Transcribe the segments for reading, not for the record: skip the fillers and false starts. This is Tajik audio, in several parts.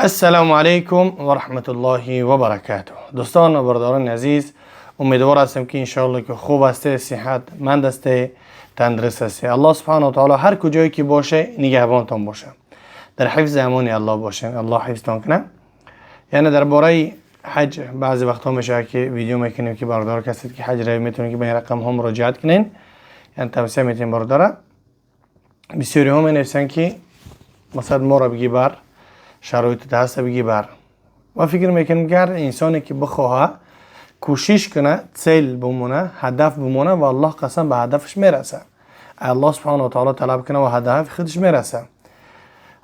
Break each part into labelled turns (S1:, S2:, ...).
S1: Ассалому алайкум ва раҳматуллоҳи ва баракатуҳ. Дӯстон ва бародарони азиз, умедвор ҳастем, ки иншоалло ки хуб ҳасте, сиҳатманд ҳасте, тандуруст ҳасте. Аллоҳ субҳанаҳу ва таъоло ҳар куҷое ки боше, нигаҳбонтон боша. Дар ҳифзи амони Аллоҳ бошен, Аллоҳ ҳифзтон кунад. Яъне дар бораи ҳаҷ баъзе вақтҳо мешавад, ки видео мекунем, ки бародаро, касед ки ҳаҷ равӣ, метавонед, ки ба ин рақамҳо муроҷиат кунед. Яъне тавсия метиҳем бародара. Бисёриҳо менависанд, ки масалан, моро бигӣ бар, шароити ҳаста, бигӣ бар. Ма фикр мекунем, ки ҳар инсоне ки бихоҳа, кӯшиш куна, цель бимона, ҳадаф бимона, ва Аллоҳ қасам, ба ҳадафаш мераса. Аллоҳ субҳанаҳу ва таъоло талаб куна ва ҳадафи худаш мераса.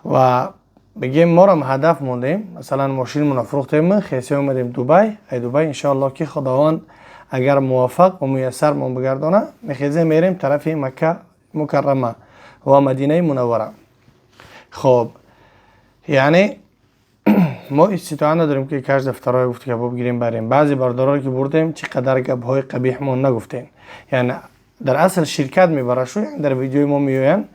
S1: Ва бигем, морам ҳадаф мондем, масалан, мошинмона фурӯхтем, хеси омадем Дубай. Ай Дубай, иншоаллоҳ, ки Худованд агар муваффақ ва муяссармон бигардона, мехезем, мерем тарафи Макка Мукаррама ва Мадинаи Мунаввара. Хоб, яъне мо иститоат надорем, ки каждый второй гуфт гапо бигирем, барем. Баъзе бародарое ки бурдем, чӣ қадар гапҳои қабиҳ мо нагуфтем. Яъне дар асл ширкат мебарашу дар видеои мо меоянд,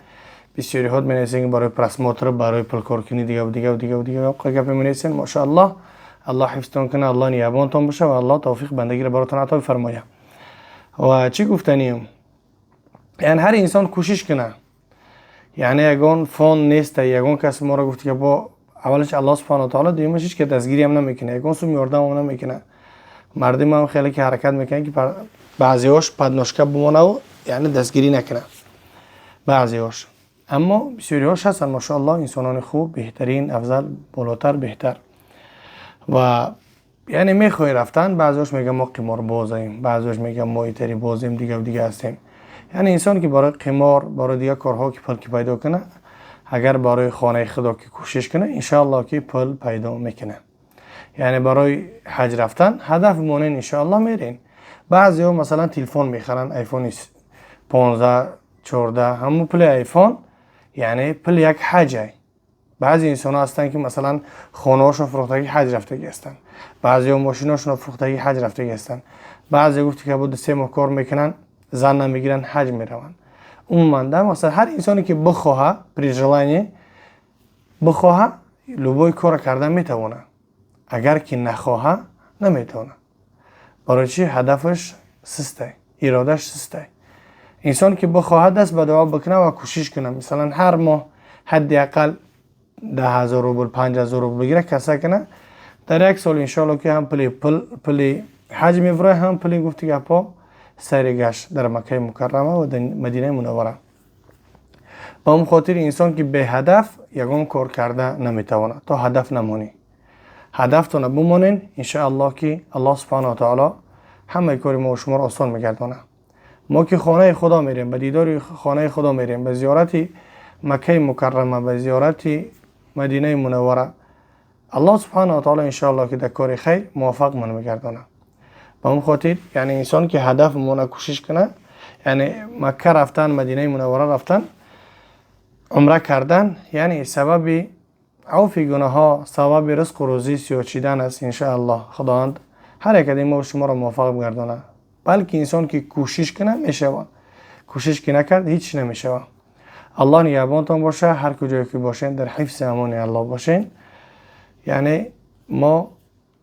S1: бисёриҳо менависанд, ки барои просмотр, барои пулкоркунӣ, дигаву дигаву дигаву дига гапе менависанд. Мошааллоҳ, Аллоҳ ҳифзтон кунад, Аллоҳ нигаҳбонтон боша ва Аллоҳ тавфиқ бандагиро баротон ато бифармояд. Ва чӣ гуфтанием? Яъне ҳар инсон кӯшиш кунад, яъне ягон фонд неста, ягон кас моро гуфт ки бо аввалаш Аллоҳ субҳанаҳу ва таъоло, дуюмаш ҳеҷ ка дастгириам намекунад, ягон сум ёрдамам намекунад. Мардум ҳам хеле ки ҳаракат мекунанд, ки баъзеҳош подножка бимонаву яъне дастгирӣ накунад баъзеҳош. Аммо бисёриҳош ҳастанд, мошоаллоҳ, инсонони хуб, беҳтарин, афзал, болотар, беҳтар. Ва яъне мехоҳӣ рафтан, баъзеҳош мегӯянд, мо қиморбозем, баъзеҳош мегӯянд, мо итари бозем, дигаву дига ҳастем. Яъне инсон ки барои қимор, барои дигар корҳо ки пул ки пайдо кунад, агар барои хонаи Худо ки кӯшиш кунад, иншоаллоҳ, ки пул пайдо мекунад. Яъне барои ҳаҷ рафтан ҳадаф монен, иншоаллоҳ, мерен. Баъзеҳо, масалан, телефон мехаранд, Айфони 15, 14, ҳамун пули Айфон яъне пули як ҳаҷай. Баъзе инсонҳо ҳастанд, ки масалан, хонаҳошон фурӯхтагӣ, ҳаҷ рафтагӣ ҳастанд. Баъзеҳо мошиношонро фурӯхтагӣ, ҳаҷ рафтагӣ ҳастанд. Баъзе гуфти ки буд, 3 моҳ кор мекунанд, зан намегиранд, ҳаҷ мераванд. Умуман, дар мақсад, ҳар инсоне ки бихоҳа, при желании бихоҳа, любой корро кардан метавонад. Агар ки нахоҳа, наметавонад. Барои чӣ? Ҳадафаш систай, иродаш систай. Инсон ки бихоҳад, даст ба дуо бикунад ва кӯшиш кунад, масалан, ҳар моҳ ҳадди ақал 10 000 рубл, 5000 рубл бигира, каса кунад, дар як сол, иншоалло, ки ҳам пули ҳаҷ мебурад, ҳам пули, гуфти гапҳо, сайри гашт дар Маккаи Мукаррама ва дар Мадинаи Мунаввара. Ба он хотир, инсон ки беҳадаф ягон кор карда наметавонад, то ҳадаф намонӣ. Ҳадафтона бимонен, иншоаллоҳ, ки Аллоҳ субҳанаҳу ва таъоло ҳамаи кори мо шуморо осон мегардонад. Мо ки хонаи Худо мерем, ба дидори хонаи Худо мерем, ба зиёрати Маккаи Мукаррама, ба зиёрати Мадинаи Мунаввара, Аллоҳ субҳанаҳу ва таъоло, иншоаллоҳ, ки дар кори хайр муваффақмон мегардонад. Ба он хотир, яъне инсон ки ҳадаф мона, кӯшиш кунад, яъне Макка рафтан, Мадинаи Мунаввара рафтан, умра кардан, яъне сабаби авфи гуноҳҳо, сабаби ризқу рӯзӣ сиёд шидан аст. Иншоаллоҳ, Худованд ҳар як аз мо шуморо муваффақ бигардонад. Балки инсон ки кӯшиш кунад, мешавад, кӯшиш ки накард, ҳеҷ намешавад. Аллоҳ нигаҳбонтон боша. Ҳар куҷое ки бошен, дар ҳифзи амони Аллоҳ бошен. Яъне мо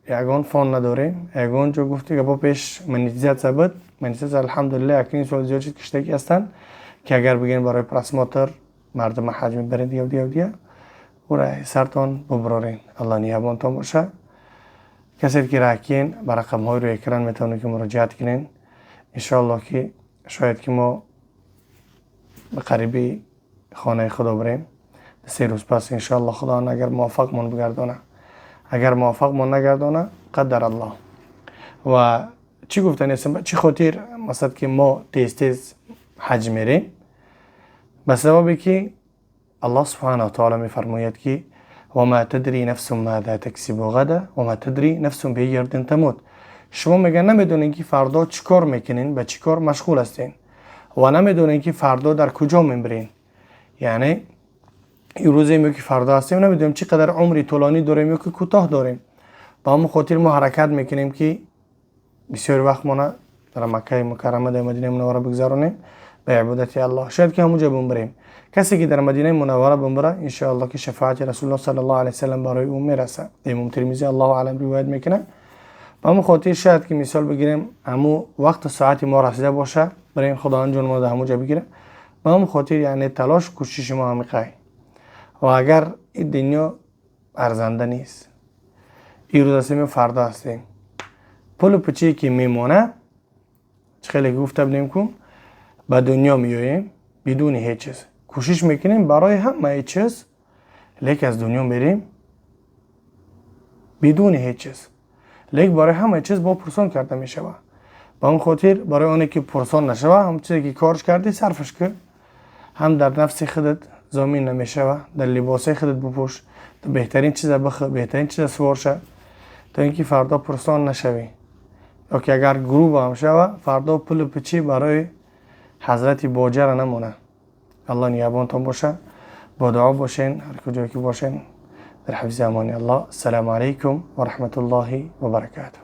S1: ягон фонд надорем, ягон ҷо, гуфти гапо, пеш монетизатсия буд. Монетизатсия, алҳамдулилла, якним сол зиёд шуд, киштагӣ ҳастанд, ки агар бигӯем, барои просмотр мардума ҳаҷ мебаред, дигав, дигав, дига, ура сартон буброрен. Аллоҳ нигаҳбонтон боша. Касе ки раҳкиен, ба рақамҳои рӯи экран метавонед, ки муроҷиат кунед. Иншоаллоҳ, ки шояд ки мо ба қариби хонаи Худо бирем, 3 рӯз пас, иншоаллоҳ, Худованд агар муваффақмон бигардона. Агар муваффақмон нагардона, қаддар Аллоҳ. Ва чӣ гуфтани ҳастем? Ба чӣ хотир, масалан, ки мо тез тез ҳаҷ мерем? Ба сабабе ки Аллоҳ субҳанаҳу таоло мефармояд, ки وما تدري نفس ماذا تكسب غدا وما تدري نفس بأي أرض تموت. Шумо, мегӯяд, намедонед, ки фардо чӣ кор мекунед, ба чӣ кор машғул ҳастед ва намедонед, ки фардо дар куҷо мемиред. Яъне имрӯзем ё ки фардо ҳастем, намедонем, чӣ қадар умри тӯлонӣ дорем ё ки кӯтоҳ дорем. Ба ҳамон хотир мо ҳаракат мекунем, ки бисёри вақт мона дар Маккаи Мукаррама, дар Мадинаи Мунаввара бигзаронем. به عبادت الله. شاید که همونجا بمبریم. کسی که در مدینه منوره بمبره انشاءالله که شفاعت رسول الله صلی الله علیه وسلم برای او میرسه. امام ترمذی الله اعلم روایت میکنه. به همون خاطر شاید که مثال بگیریم همو وقت ساعت ما رسیده باشه برای خداوند جان ما در همونجا بگیره. به همون خاطر یعنی تلاش کوشش ما همیقه. و اگر این دنیا ارزنده نیست، این روز هستیم فردا هستیم، پول پچی که میمانه خیلی گفته بودیم که به دنیا میاییم بدون هیچ چیز، کوشش میکنیم برای همه چیز، لیک از دنیا میریم بدون هیچ چیز، لیک برای همه چیز با پرسان کرده میشوه. به اون خاطر برای آنی که پرسان نشوه، هم چیزی که کارش کردی صرفش که هم در نفس خودت ضامن نمیشوه، در لباسای خودت بپوش، بهترین چیز بخ، بهترین چیز سوار شه تا اینکه فردا پرسان نشوی. یا که اگر گروه هم شوه فردا پول پچی برای حضرت باجه را نمونه. الله نگهبانتان باشه، با دعا باشین هر کجا که باشین، در حفظ امان الله. السلام علیکم و رحمت الله و برکاته.